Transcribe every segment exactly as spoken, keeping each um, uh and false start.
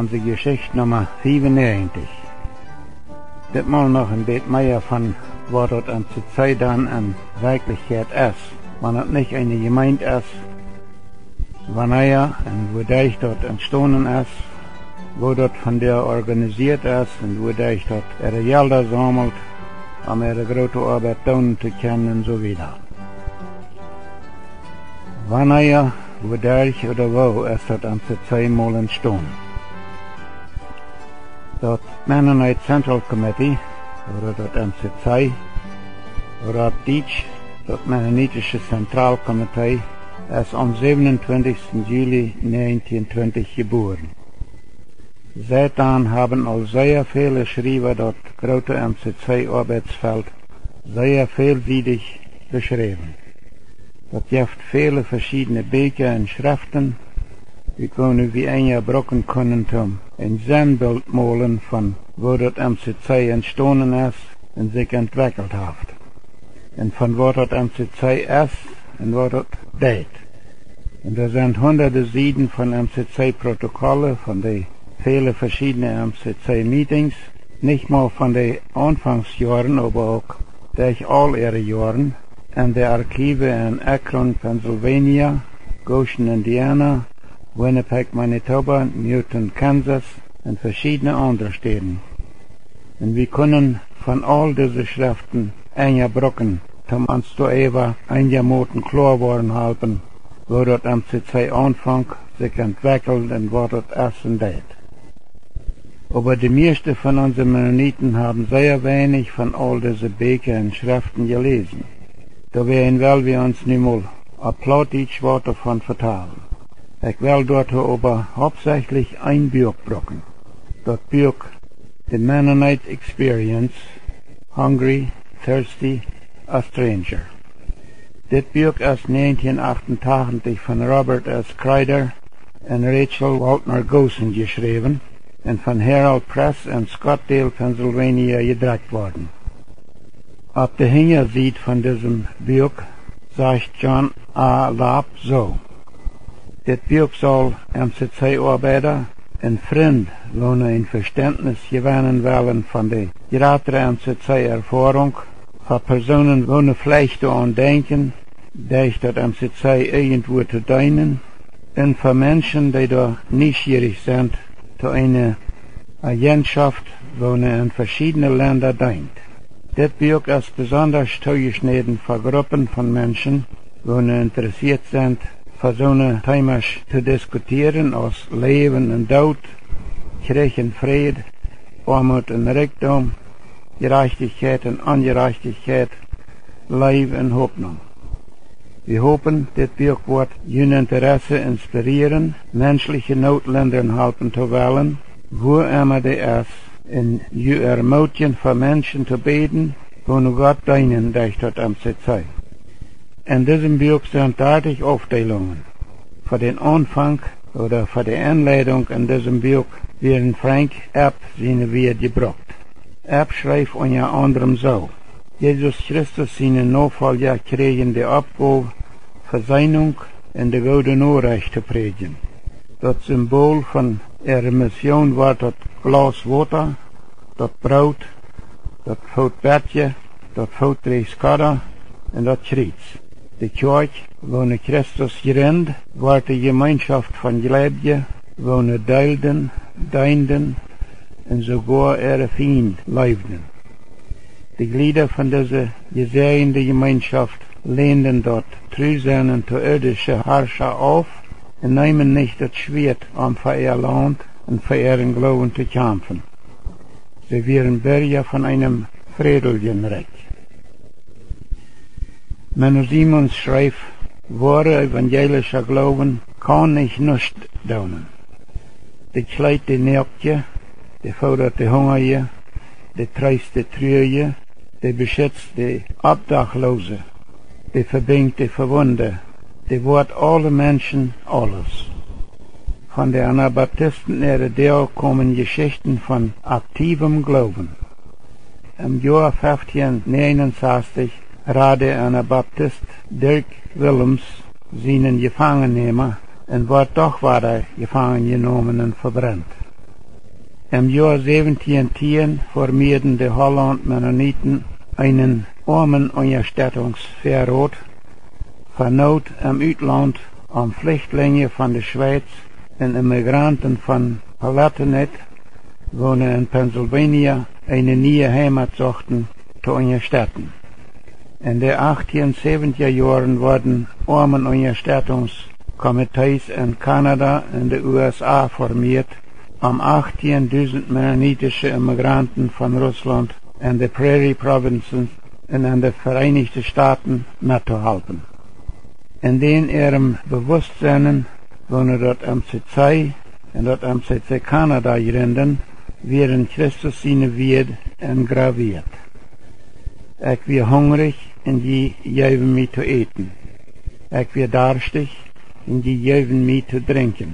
Onse Jeschicht Numma fiefunäajentich. Dit mol noch een bät mea von waut daut M C C dan en Werkjlichkjeit es, wan daut nich eene Jemeent es, wanea un wuaderch daut entstonen es, woo daut von doa organisieet es un wuaderch daut äare Jelda saumelt, om äare groote Oabeit doonen to kjennen un soo wieda. Wanea, wuaderch ooda woo es daut M C C mol entstonen? Daut Mennonite Central Committee, ooda daut M C C, ooda opp Dietsch daut Mennonitische Zentralkomitee, es aum säwenuntwintichsten Juli näajentieen twintich jebuaren. Siet dan haben aul sea väle Schriewa daut groote M C C-Oabeitsfelt sea välsiedich beschräwen. Daut jeft väle veschiedne Bieekja un Schreften, dee wie, wie eenje brucken kunnen, om een Sennbilt molen von woo daut M C C entstonen es un sikj entwekjelt haft, un von waut daut M C C es un waut daut deit. Un doa sent hundade Sieden von M C C-Protokolle, von de väle veschiedne M C C-Meetings, nich mau von de Aunfangsjoaren, oba uk derch aul äare Joaren, en de Archive en Akron, Pennsylvania, Goshen, Indiana, Winnipeg, Manitoba, Newton, Kansas, un veschiedne aundre Städen. Un wie kunnen von aul dise Schreften eenje brucken, om ons doaräwa eenjamoten kloa woaren halpen, woo daut M C C aunfunk, sikj entwekjelt un waut daut es un deit. Oba de mieeschte von onse Mennoniten haben sea weinich von aul dise Bieekja un Schreften jeläsen. Doawäajen well wie ons nu mol opp Plautdietsch waut doavon vetalen. Ekj well doatoo oba hauptsächlich een Buak brucken. Daut Buak The Mennonite Experience, Hungry, Thirsty, a Stranger. Dit Buak es näajentieen acht un tachentich von Robert S. Kreider un Rachel Waltner Goosen jeschräwen un von Herald Press en Scottsdale, Pennsylvania jedrekjt worden. Opp de Hinjasied von disem Buak sajcht John A. Lobb soo: Dit Buak saul M C C-Oabeida un Frind, woone een Vestentnis jewennen wellen von de jratre M C C-Erfoarunk, fa Persoonen, woone veleicht doaraun denkjen, derch daut M C C irjentwua to deenen, un fa Menschen, dee doa nieschierich sent to eene Agentschoft, woone en veschiedne Lenda deent. Dit Buak es besondasch toojeschnäden fa Gruppen von Menschen, woone interessieet sent, fa soone Teemasch to diskutieren aus Läwen un Doot, Kjrich un Fräd, Oamoot un Rikjdom, Jerajchtichkjeit un Onjerajchtichkjeit, Leew un Hopninj. Wie hopen, dit Buak woat jun Interesse inspirieren, menschliche Noot lindren halpen to wellen, wua emma dee es, un ju ermootjen, fa Menschen to bäden, woone Gott deenen derch daut M C C. En disem Buak sent dartich Aufdeelungen. Fa dän Aunfank ooda fa de Enleidunk en disem Buak wieren Frank Epp siene Wieed jebrukt. Epp schreef unja aundrem soo: Jesus Christus siene Nofolja kjrieejen de Oppgow, Veseenunk un de goode Norecht to prädjen. Daut Simbool von äare Mission wort daut Glaus Wota, daut Broot, daut Footbettje, daut Footdräagskodda un daut Kjriets. De Kjoakj, woone Christus jrind, wort de Jemeenschoft von Jleewje, woone deelden, deenden un soogoa äare Fiend leewden. De Jlieda von dise jesäajende Jemeenschoft länden daut Trusennen to irdische Harscha auf un neemen nich daut Schwieet, om fa äa Launt un fa äaren Gloowen to kjamfen. See wieren Birja von eenem frädeljen Rikj. Menno Simons schreef: Woare evangelischa Gloowen kaun nich nuscht doonen. Dee kjleet de Noakje, dee foodat de Hungaje, dee treest de Truaje, dee beschitzt de Obdachloose, dee vebinjt de Vewunde, dee woat aule Menschen aules. Von de Anabaptisten äare Doag komen Jeschichten von aktiewem Gloowen. Em Joa feftieen näajenunsastich rad de Anabaptist Dirk Willems sienen Jefangennäma un wort doch wada jefangen jenomen un vebrent. Em Joa säwentieen tieen formieeden de Holland Mennoniten eenen Oamenunjastetungsverrot, fa Noot em Utlaunt, om Flichtlinje von de Schweiz un Immigranten von Palatinate, woone en Pennsylvania eene niee Heimat sochten, to unjastetten. En de achtieen säwentiea Joaren worden Oamenunjastetungskomitees en Kanada un de U S A formieet, om achtieen dusent mennonitische Immigranten von Russlaunt en de Prairie Provinces un en de Vereinichte Stoten mettohalpen. En dän äarem Bewusstsennen, woone daut M C C un daut M C C Kanada jrinden, wieren Christus siene Wieed engraveet: Ekj wia hungrich un jie jeewen mie to äten. Ekj wia darschtich un jie jeewen mie to drinkjen.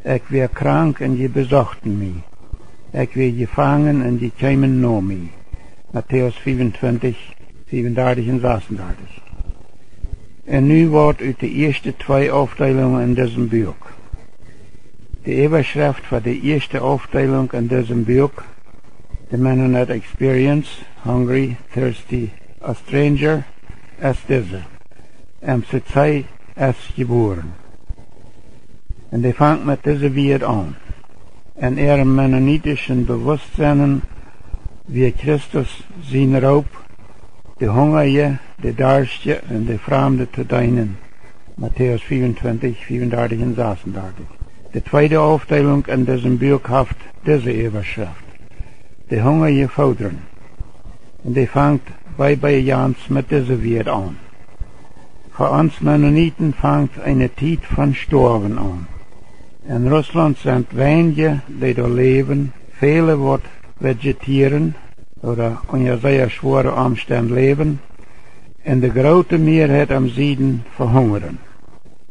Ekj wia krank un jie besochten mie. Ekj wia jefangen un jie kjeemen no mie. Matäus fiefuntwintich, fiefundartich un sasundartich. Un nu waut ut de ieeschte twee Aufdeelungen en disem Buak. De Äwaschreft fa de ieeschte Aufdeelunk en disem Buak, The Mennonite Experience, Hungry, Thirsty, a Stranger, es dise: M C C es jebuaren. Un dee fangt met dise Wieed aun: En äarem mennonitischen Bewusstsennen wia Christus sien Roop, de Hungaje, de Darschtje un de Framde to deenen. Matäus fiefuntwintich, fiefundartich un sasundartich. De tweede Aufdeelunk en disem Buak haft dise Äwaschreft: De Hungaje foodren. Un dee fangt B B Jans met dise Wieed aun: Fa ons Mennoniten fangt eene Tiet von Stoawen aun. En Russlaunt sent weinje, dee doa läwen, väle waut vegetieren ooda unja sea schwoare Omstend läwen, un de groote Mieeheit em Sieden vehungren.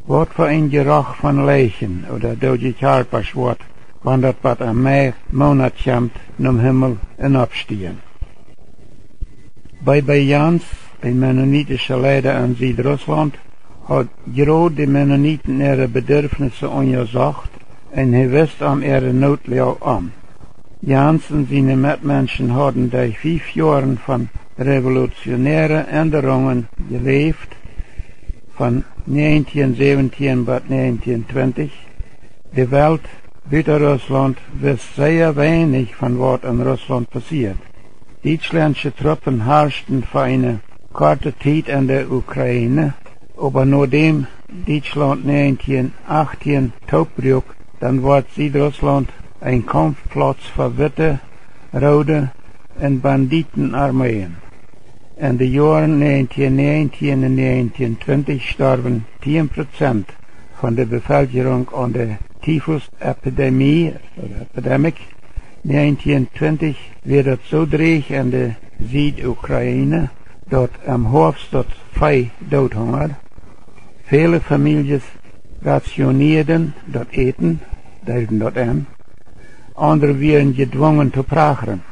Waut fa een Jeroch von Leichen ooda doodje Kjarpasch woat, wan daut bat em Mei Moonat kjemt nom Himmel un oppstieen. B B Jans, een mennonitischa Leida en Siedrusslaunt, haud jrod de Mennoniten äare Bedarfnisse unjasocht un hee wist om äare Nootloag om. Jans un siene Metmenschen hauden de fief Joaren von revolutionäre Endrungen jeläft, von näajentieen säwentieen bat näajentieen twintich. De Welt buta Russlaunt wist sea weinich von waut en Russlaunt passieed. Dietschlauntje Truppen harschten fa eene korte Tiet en de Ukraine, oba nodäm Dietschlaunt näajentieen achtieen toopbruak, dan wort Siedrusslaunt een Kaumfplauz fa witte, roode un Banditenarmeeen. En de Joaren näajentieen näajentieen un näajentieen twintich storwen tieen Prozent von de Bevelkjerunk aun de Tyfusepidemie ooda epidemic. Näajentieen twintich wia daut soo dreech en de Sied-Ukraine, daut em Hoafst daut Vee doot hungad. Väle Famieljes rationieeden daut Äten, deelden daut en. Aundre wieren jedwungen to prachren.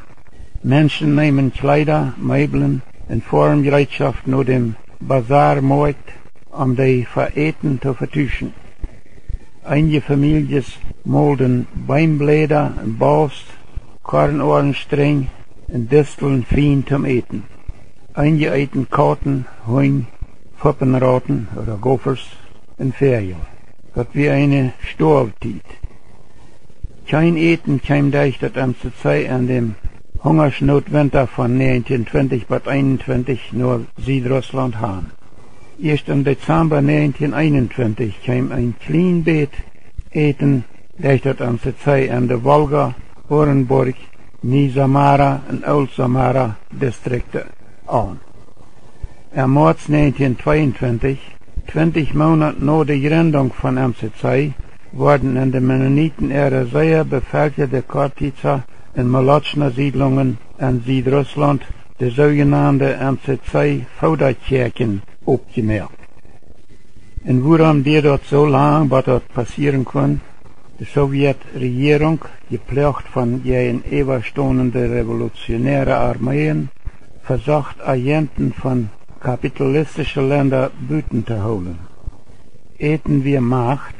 Menschen neemen Kjleeda, Meeblen un Formjereetschoft no däm Basarmoakjt, om dee fa Äten to vetuschen. Eenje Famieljes molden Beembläda un Baust, Kornoarenstrenj un Disteln fien toom Äten. Eenje eeten Kauten, Hunj, Fuppenrauten ooda Gophers un Väajel. Daut wia eene Stoawtiet. Kjeen Äten kjeem derch daut M C C en däm Hungaschnootwinta von näajentieen twintich bat eenuntwintich no Siedrusslaunt han. Ieescht em Dezamba näajentieen eenuntwintich kjeem een kjlien bät Äten derch daut M C C en de Wolga, Orenburg, Niej Samara un Oolt Samara Distrikte aun. Em Moaz näajentieen tweeuntwintich, twintich Moonat no de Jrindunk von M C C, worden en de Mennoniten äare sea bevelkjade Chortica un Molotschna Siedlungen en Siedrusslaunt de soojenande M C C Foodakjäakjen opjemoakt. Un wuarom dieed daut soo lang, bat daut passieren kunn? De Sowjetrejierunk, jeploagt von jäajenäwastonende revolutionäre Armeeen, vesocht Agenten von kapitalistische Lenda buten to hoolen. Äten wia Macht,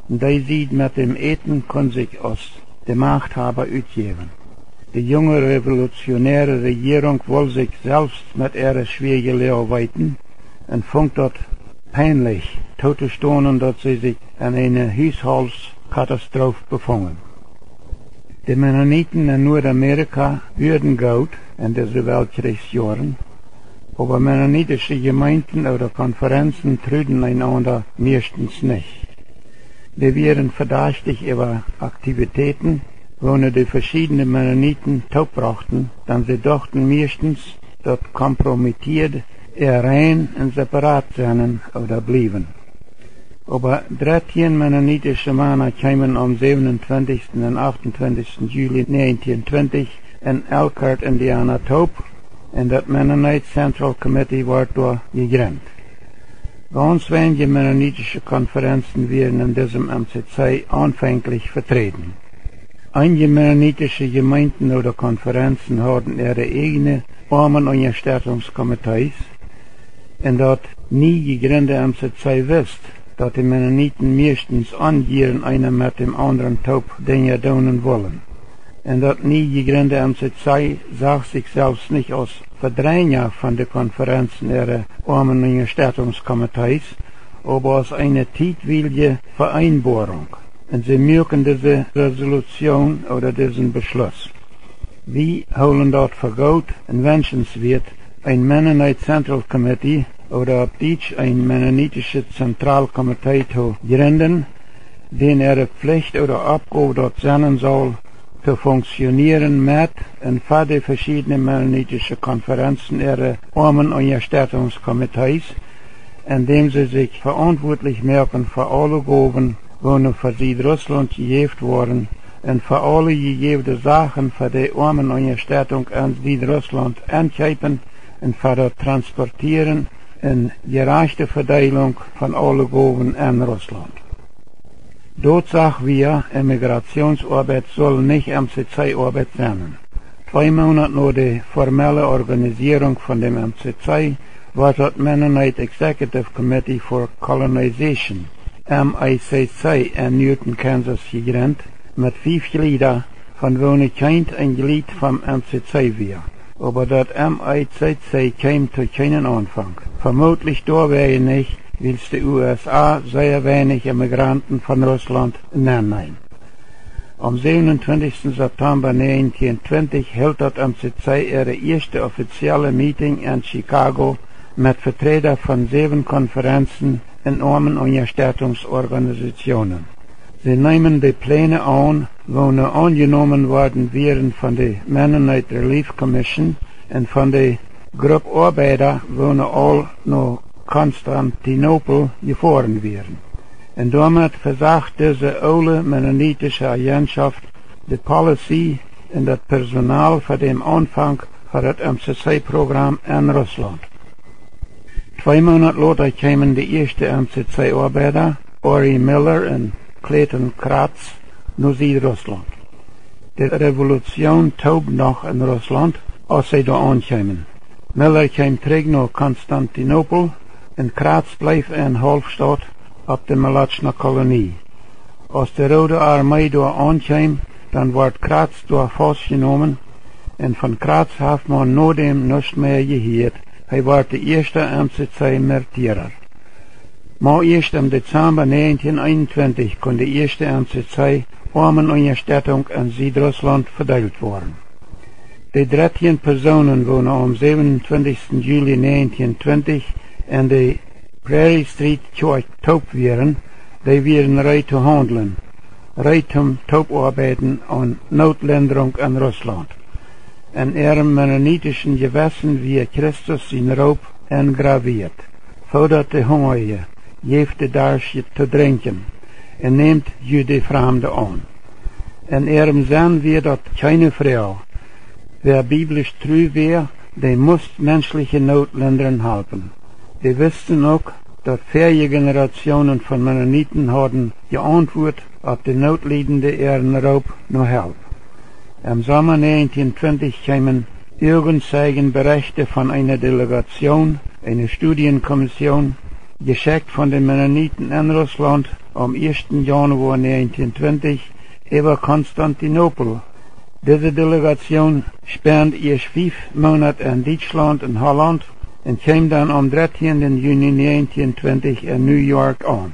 un dee Sied met däm Äten kunn sikj aus de Machthaber utjäwen. De junge revolutionäre Rejierunk wull sikj selfst met äare schwierje Loag weeten un funk daut peinlich tootostonen, daut see sikj en eene Hushaltskatastroof befungen. De Mennoniten en Nuadamerika wudden goot en dise Weltkjriegsjoaren, oba mennonitische Jemeenten ooda Konferenzen truden eenaunda mieschtens nich. Dee wieren vedachtich äwa Aktivitäten, woone de veschiedne Mennoniten toopbrochten, dan see dochten mieschtens, daut kompromittieed äa rein un separat sennen ooda bliewen. Oba dartieen mennonitische Mana kjeemen aum säwenuntwintichsten un achtentwintichsten Juli näajentieen twintich en Elkhart, Indiana toop, un daut Mennonite Central Committee wort doa jejrint. Gaunz weinje mennonitische Konferenzen wieren en disem M C C aunfänkjlich veträden. Eenje mennonitische Jemeenten ooda Konferenzen hauden äare ieejne Oamenunjastetungskomitees, un daut nie jejrinde M C C wist, daut de Mennoniten mieschtens onjieren eena met däm aundren toop Dinja doonen wullen. Un daut nie jejrinde M C C sach sikj selfst nich aus Vedreinja von de Konferenzen äare Oamenunjastetungskomitees, oba aus eene tietwielje Ve'eenboarunk. Un see muaken dise Resolution ooda disen Beschluss: Wie hoolen daut fa goot un wenschenswieet, een Mennonite Central Committee, ooda opp Dietsch een mennonitischet Zentralkomitee to jrinden, dän äare Pflicht ooda Oppgow daut sennen saul, to funktionieren met un fa de veschiedne mennonitische Konferenzen äare Oamenunjastetungskomitees, en däm see sikj ve'auntwuatlich moaken fa aule Gowen, woone fa Siedruslaunt jejäft woaren, un fa aule jejäwde Sachen fa de Oamenunjastettunk en Siedruslaunt enkjeepen un fa daut Transportieren un jerajchte Vedeelunk von aule Gowen en Ruslaunt. Daut sach wie, Immigrationsoabeit sull nich M C C Oabeit sennen. Twee Moonat no de formelle Organisierunk von däm M C C wort daut Mennonite Executive Committee for Colonization, M E C C, en Newton, Kansas jejrint, met fief Jlieda, von woone kjeent een Jlied vom M C C wia. Oba daut M E C C kjeem to kjeenen Aunfank. Vemootlich doawäajen nich, wiels de U S A sea weinich Immigranten von Ruslaunt nenneem. Aum säwenuntwintichsten September näajentieen twintich hilt daut M C C äare ieeschte offizielle Meeting en Chicago met Veträda von säwen Konferenzen un Oamenunjastettungsorganisationen. See neemen de Pläne aun, woone aunjenomen worden wieren von de Mennonite Relief Commission un von de Grupp Oabeida, woone aul no Konstantinopel jefoaren wieren. Un doamet vesacht dise oole mennonitische Agentschoft de Policy un daut Personal fa däm Aunfank fa daut M C C Program en Ruslaunt. Twee Moonat lota kjeemen de ieeschte M C C Oabeida, Ori Miller un Clayton Kratz, no Siedruslaunt. De Revolution toop noch en Ruslaunt, aus see doa aunkjeemen. Miller kjeem trigj no Konstantinopel un Kratz bleef en Halbstaut opp de Molotschna Kolonie. Aus de Roode Armee doa aunkjeem, dan wort Kratz doa faustjenomen, un von Kratz haft maun nodäm nuscht mea jehieet. Hee wort de ieeschta M C C Märtyrer. Mau ieescht em Dezamba näajentieen eenuntwintich kunn de ieeschte M C C Oamenunjastettunk en Siedruslaunt vedeelt woaren. De dartieen Persoonen, woone aum säwenuntwintichsten Juli näajentieen twintich en de Prairie Street Kjoakj toop wieren, dee wieren reed to haundlen, reed toom toopoabeiden aun Nootlindrunk en Ruslaunt. En äarem mennonitischen Jewessen wia Christus sien Roop engraveet: Foodat de Hungaje, jäft de Darschtje to drinkjen, un nämt jie de Framde aun. En äarem Senn wia daut kjeene Froag: Wäa biblisch tru wia, dee musst menschliche Noot lindren halpen. Dee wisten uk, daut väaje Generationen von Mennoniten hauden jeauntwuat opp de Nootliedende äaren Roop no Help. Em Somma näajentieen twintich kjeemen Uagenzeijenberechte von eene Delegatsjoon, eene Studienkommissioon, jeschekjt von de Mennoniten en Ruslaunt, aum ieeschten Januoa näajentieen twintich äwa Konstantinopel. Dise Delegatioon spend ieescht fief Moonat en Dietschlaunt un Hollaunt un kjeem dan aum dartieenden Juni näajentieen twintich en New York aun.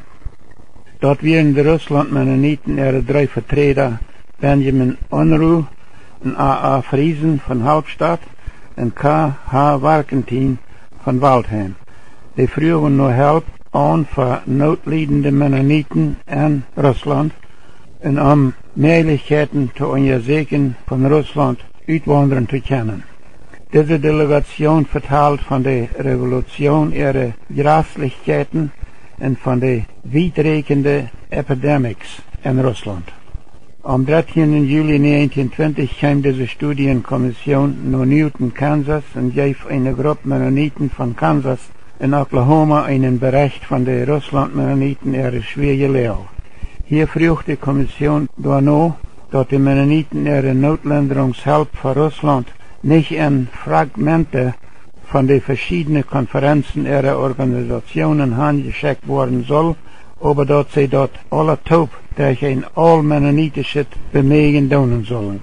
Daut wieren de Russlaunt Mennoniten äare dree Veträda, Benjamin Unruh, un A A Friesen von Halbstadt un K H Warkentin von Waldheim. Dee fruagen no Help aun fa nootliedende Mennoniten en Russlaunt un om Mäajlichkjeiten to unjasäkjen, von Russlaunt utwaundren to kjennen. Dise Delegatioon vetald von de Revolution äare Jraslichkjeiten un von de wieträakjende Epidemics en Russlaunt. Aum dartieenden Juli näajentieen twintich kjeem dise Studienkommissioon no Newton, Kansas, un jeef eene Grupp Mennoniten von Kansas un Oklahoma eenen Berecht von de Russlaunt Mennoniten äare schwoare Loag. Hia fruach de Kommissioon doano, daut de Mennoniten äare Nootlindrungshelp fa Russlaunt nich en Fragmente von de veschiedne Konferenzen äare Organisatioonen hanjeschekjt woaren sull, oba daut see daut aula toop derch een aulmennonitischet Bemäajen doonen sullen.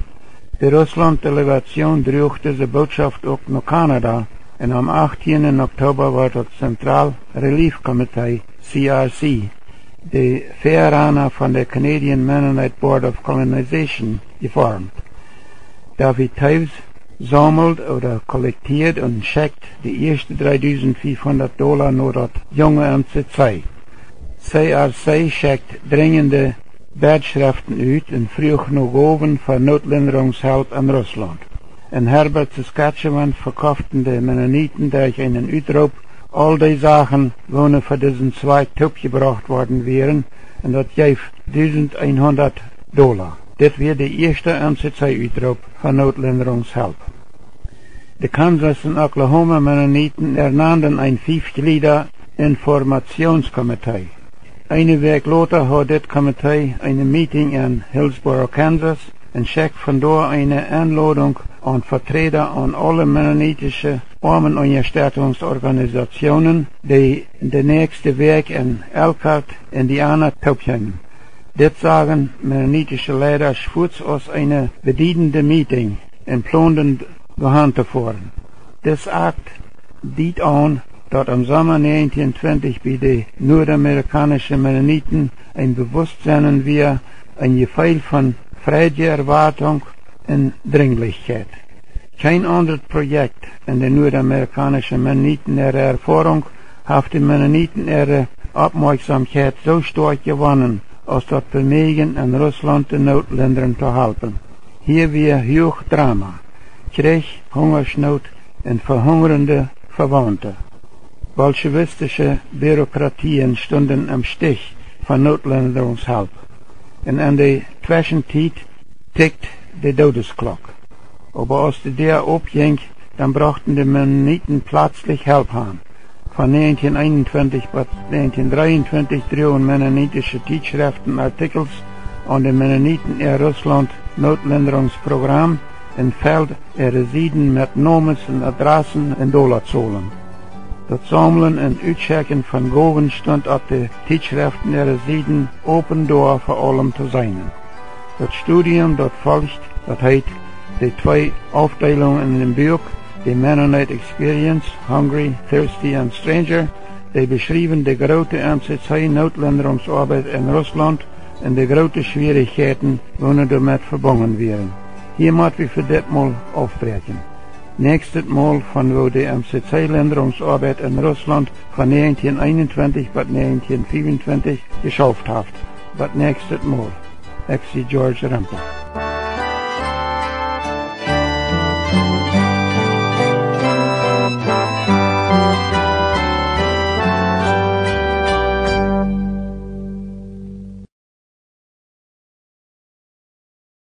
De Russlaunt Delegatioon druach dise Bootschoft uk no Kanada un aum achtieenden Oktoba wort daut Central Relief Committee, C R C, de Väarana von de Canadian Mennonite Board of Colonization jeformt. David Toews saumelt ooda kollektieed un schekjt de ieeschte dreedusent fiefhundat Dola no daut junge M C C. C R C schekjt drinjende Betschreften ut un fruach no Gowen fa Nootlindrungshelp en Russlaunt. En Herbert, Saskatchewan, vekofften de Mennoniten derch eenen Utroop aul dee Sachen, woone fa disen Zwakj toopjebrocht worden wieren, un daut jeef dusent eenhundat Dola. Dit wia de ieeschta M C C Utroop fa Nootlindrungshelp. De Kansas un Oklahoma Mennoniten ernanden een fiefjlieda Informatioonskomitee. Eene Wäakj lota haud dit Komitee eene Meeting en Hillsboro, Kansas, un schekjt von doa eene Enlodunk aun Veträda aun aule mennonitische Oamenunjastetungsorganisationen, dee de näakjste Wäakj en Elkhart, Indiana, toopkjeemen. Dit sagen mennonitische Leida fuats aus eene bediedende Meeting un planden doahan to foaren. Dis Akt diet aun, daut em Somma näajentieen twintich bie de nuadamerikaunische Mennoniten een Bewustsennen wia, een Jefeel von Freid, Erwartunk un Dringlichkjeit. Kjeen aundret Projekt en de nuadamerikaunische Mennoniten äare Erfoarunk haft de Mennoniten äare Oppmoakjsomkjeit soo stoakj jewonnen, aus daut Bemäajen en Russlaunt de Noot lindren to halpen. Hia wia huach Drama, Kjrich, Hungaschnoot un vehungrende Vewaunte. Bolschewistische Bürokratieen stunden em Stich fa Nootlindrungshelp. Un en de Tweschentiet tikjt de Doodesklock. Oba aus de Däa opjinkj, dan brochten de Mennoniten plazlich Help han. Von näajentieen eenuntwintich bat näajentieen dreeuntwintich druagen mennonitische Tietschreften Artikels aun de Mennoniten äa Russlaunt Nootlindrungsprogram un feld äare Sieden met Nomes un Adrassen un Dolazolen. Daut Saumlen un Utschekjen von Gowen stunt opp de Tietschreften äare Sieden open doa fa aulem to seenen. Daut Studium, daut folcht, daut heet de twee Aufdeelungen en däm Buak, The Mennonite Experience, Hungry, Thirsty and Stranger, dee beschriewen de groote M C C Nootlindrungsoabeit en Russlaunt un de groote Schwierichkjeiten, woone doamet vebungen wieren. Hia mott wie fa dit Mol aufbräakjen. Näakjstet Mol von woo de M C C Lindrungsoabeit en Russlaunt von näajentieen eenuntwintich bat näajentieen fiefuntwintich jeschauft haft. Bat näakjstet Mol. Ekj sie George Rempel.